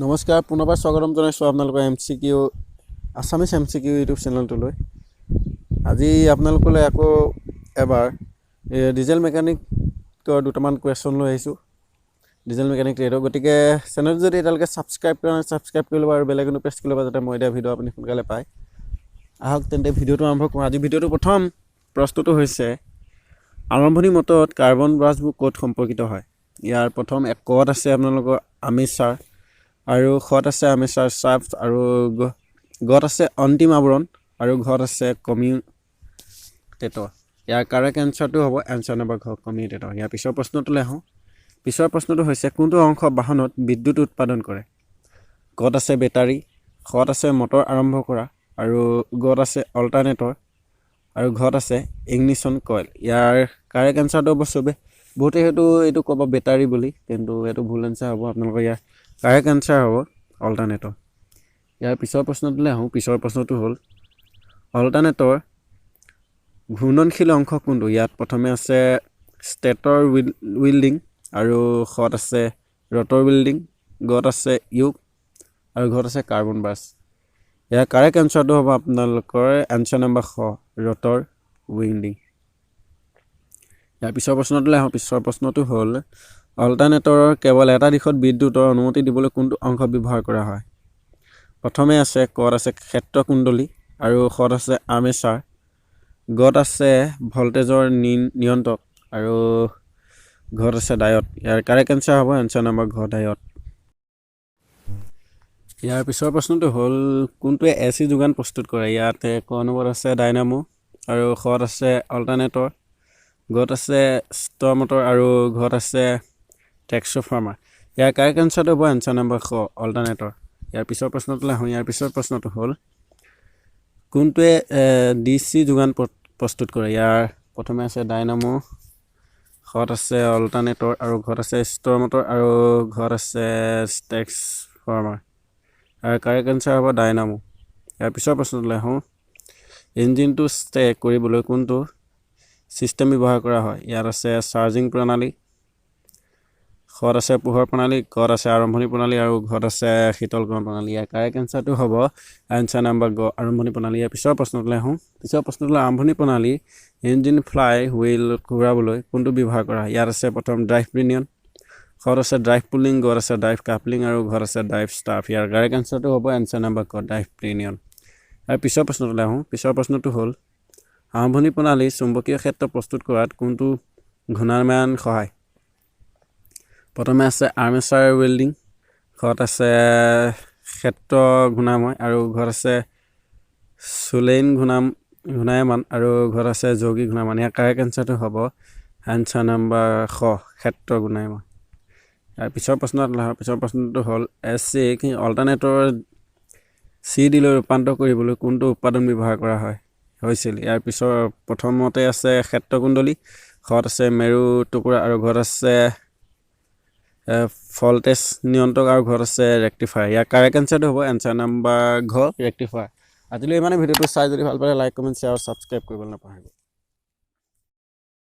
নমস্কাৰ, পুনৰবাৰ স্বাগতম জনাইছোঁ আপোনালোকৰ এমচিকিউ আছামিছ এমচিকিউ ইউটিউব চেনেলটোলৈ। আজি আপোনালোকলৈ আকৌ এবাৰ এই ডিজেল মেকানিকৰ দুটামান কুৱেশ্যন লৈ আহিছোঁ, ডিজেল মেকানিক ট্ৰেডৰ। গতিকে চেনেলটো যদি এতিয়ালৈকে ছাবস্ক্ৰাইব কৰা নাই, ছাবস্ক্ৰাইব কৰি ল'ব আৰু বেল আইকনটো প্ৰেছ কৰি ল'ব, যাতে মই দিয়া ভিডিঅ' আপুনি সোনকালে পায়। আহক তেন্তে, ভিডিঅ'টো আৰম্ভ কৰোঁ। আজি ভিডিঅ'টো প্ৰথম প্ৰশ্নটো হৈছে, আৰম্ভণি মটৰত কাৰ্বন ব্ৰাছবোৰ ক'ত সম্পৰ্কিত হয়? ইয়াৰ প্ৰথম এক কত আছে আপোনালোকৰ আৰ্মেচাৰ আৰু খত আছে আৰ্মেচাৰ শ্বাফ্ট আৰু গত আছে অন্তিম আৱৰণ আৰু ঘত আছে কমিউটেটৰ। ইয়াৰ কাৰেক্ট এনচাৰটো হ'ব এনচাৰ নম্বৰ ঘ, কমিউটেটৰ। ইয়াৰ পিছৰ প্ৰশ্নটোলৈ আহোঁ। পিছৰ প্ৰশ্নটো হৈছে, কোনটো অংশ বাহনত বিদ্যুৎ উৎপাদন কৰে? কত আছে বেটাৰী, খত আছে মটৰ আৰম্ভ কৰা আৰু গত আছে অল্টাৰনেটৰ আৰু ঘত আছে ইগনিশ্যন কইল। ইয়াৰ কাৰেক্ট এনচাৰটো হ'ব, চবে বহুতে হয়তো এইটো ক'ব বেটাৰী বুলি, কিন্তু এইটো ভুল এনচাৰ হ'ব আপোনালোকৰ। ইয়াৰ কাৰেক্ট এনচাৰ হ'ব অল্টাৰনেটৰ। ইয়াৰ পিছৰ প্ৰশ্নটোলৈ আহোঁ। পিছৰ প্ৰশ্নটো হ'ল, অল্টাৰনেটৰ ঘূৰ্ণনশীল অংশ কোনটো? ইয়াত প্ৰথমে আছে ষ্টেটৰ উইণ্ডিং আৰু খত আছে ৰটৰ উইণ্ডিং, গত আছে য়'ক আৰু ঘত আছে কাৰ্বন ব্ৰাছ। ইয়াৰ কাৰেক্ট এনচাৰটো হ'ব আপোনালোকৰ এনচাৰ নম্বৰ খ, ৰটৰ উইণ্ডিং। ইয়াৰ পিছৰ প্ৰশ্নটোলৈ আহোঁ। পিছৰ প্ৰশ্নটো হ'ল, অল্টাৰনেটৰৰ কেৱল এটা দিশত বিদ্যুতৰ অনুমতি দিবলৈ কোনটো অংশ ব্যৱহাৰ কৰা হয়? প্ৰথমে আছে কত আছে ক্ষেত্ৰ কুণ্ডলী আৰু খত আছে আৰ্মেচাৰ, গত আছে ভল্টেজৰ নিয়ন্ত্ৰক আৰু ঘত আছে ডায়ড। ইয়াৰ কাৰেক্ট এনচাৰ হ'ব এনচাৰ নম্বৰ ঘ, ডায়ড। ইয়াৰ পিছৰ প্ৰশ্নটো হ'ল, কোনটোৱে এ চি যোগান প্ৰস্তুত কৰে? ইয়াতে ক নম্বৰত আছে ডাইনামো আৰু খত আছে অল্টাৰনেটৰ, গত আছে ষ্টৰ মটৰ আৰু ঘত আছে ট্ৰেন্সফৰ্মাৰ। ইয়াৰ কাৰেক্ট এনচাৰটো হ'ব এনচাৰ নম্বৰ খ, অল্টাৰনেটৰ। ইয়াৰ পিছৰ প্ৰশ্নটোলৈ আহোঁ। ইয়াৰ পিছৰ প্ৰশ্নটো হ'ল, কোনটোৱে ডি চি যোগান প্ৰস্তুত কৰে? ইয়াৰ প্ৰথমে আছে ডাইনামো, খত আছে অল্টাৰনেটৰ আৰু ঘত আছে ষ্টৰ মটৰ আৰু ঘত আছে ট্ৰেন্সফৰ্মাৰ। আৰু কাৰেক্ট এনচাৰ হ'ব ডাইনামো। ইয়াৰ পিছৰ প্ৰশ্নটোলৈ আহোঁ। ইঞ্জিনটো ষ্টাৰ্ট কৰিবলৈ কোনটো ছিষ্টেম ব্যৱহাৰ কৰা হয়? ইয়াত আছে চাৰ্জিং প্ৰণালী, খত আছে পোহৰ প্ৰণালী, গত আছে আৰম্ভণি প্ৰণালী আৰু ঘত আছে শীতলকৰণ প্ৰণালী। ইয়াৰ কাৰেক্ট এনচাৰটো হ'ব এনচাৰ নাম্বাৰ গ, আৰম্ভণি প্ৰণালী। ইয়াৰ পিছৰ প্ৰশ্নটোলৈ আহোঁ। পিছৰ প্ৰশ্নটোলৈ, আৰম্ভণি প্ৰণালী ইঞ্জিন ফ্লাই হুইল ঘূৰাবলৈ কোনটো ব্যৱহাৰ কৰা হয়? ইয়াত আছে প্ৰথম ড্ৰাইভ পিনিয়ন, খত আছে ড্ৰাইভ পুলিং, গত আছে ড্ৰাইভ কাপলিং আৰু ঘত আছে ড্ৰাইভ শ্বাফ্ট। ইয়াৰ কাৰেক্ট এনচাৰটো হ'ব এনচাৰ নাম্বাৰ ক, ড্ৰাইভ পিনিয়ন। ইয়াৰ পিছৰ প্ৰশ্নটোলৈ আহোঁ। পিছৰ প্ৰশ্নটো হ'ল, আৰম্ভণি প্ৰণালী চুম্বকীয় ক্ষেত্ৰ প্ৰস্তুত কৰাত কোনটো ঘূৰ্ণায়মান সহায়? প্ৰথমে আছে আৰ্মেচাৰ উইণ্ডিং, খত আছে ক্ষেত্ৰ ঘূৰ্ণাময় আৰু ঘত আছে চুলেইন ঘূৰ্ণায়মান আৰু ঘত আছে যৌগিক ঘূৰ্ণায়মান। ইয়াৰ কাৰেক্ট এনচাৰটো হ'ব এনচাৰ নাম্বাৰ খ, ক্ষেত্ৰ ঘূৰ্ণায়মান। ইয়াৰ পিছৰ প্ৰশ্ন পিছৰ প্ৰশ্নটো হ'ল, এ চি অল্টাৰনেটৰ চি ডিলৈ ৰূপান্তৰ কৰিবলৈ কোনটো উৎপাদন ব্যৱহাৰ কৰা হৈছিল? ইয়াৰ পিছৰ প্ৰথমতে আছে ক্ষেত্ৰকুণ্ডলী, খত আছে মেৰু টুকুৰা আৰু ঘত আছে ভল্টেজ নিয়ন্ত্ৰক আৰু ঘত আছে ৰেক্টিফায়াৰ। ইয়াৰ কাৰেক্ট এনচাৰটো হ'ব এনচাৰ নাম্বাৰ ঘ, ৰেক্টিফায়াৰ। আজিলৈ ইমানে। ভিডিঅ'টো চাই যদি ভাল পালে লাইক, কমেণ্ট, শ্বেয়াৰ আৰু ছাবস্ক্ৰাইব কৰিবলৈ নাপাহৰিব।